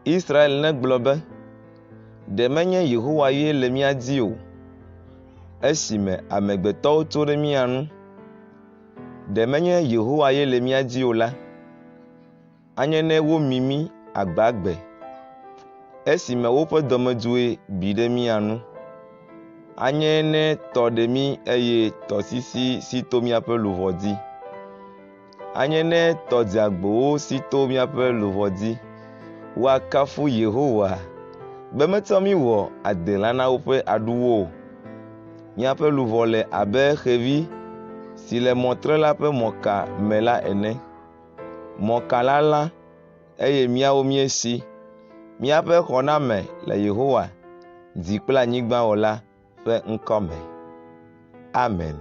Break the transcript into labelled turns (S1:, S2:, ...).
S1: Israel negblɔ be, Ɖe menye Yehowa ye le mía dzi o, esime amegbetɔwo tso ɖe mía ŋu. Ɖe menye Yehowa ye le mía dzi o la, anye ne womi mí agbagbe, esime woƒe dɔmedzoe bi ɖe mía ŋu. Anye ne tɔ ɖe mí eye tɔsisi si to míaƒe luʋɔ dzi. Anye ne tɔ dzeagbowo si to míaƒe luʋɔ dzi. Woakafu Yehowa be metsɔ mí wɔ adelã na woƒe aɖuwo o. Míaƒe luʋɔ le abe xevi si le mɔtrela ƒe mɔka me la ene. Mɔka la lã eye míawo míesi. Míaƒe xɔname le Yehowa, dzi kple anyigba wɔla ƒe ŋkɔ me. Amen.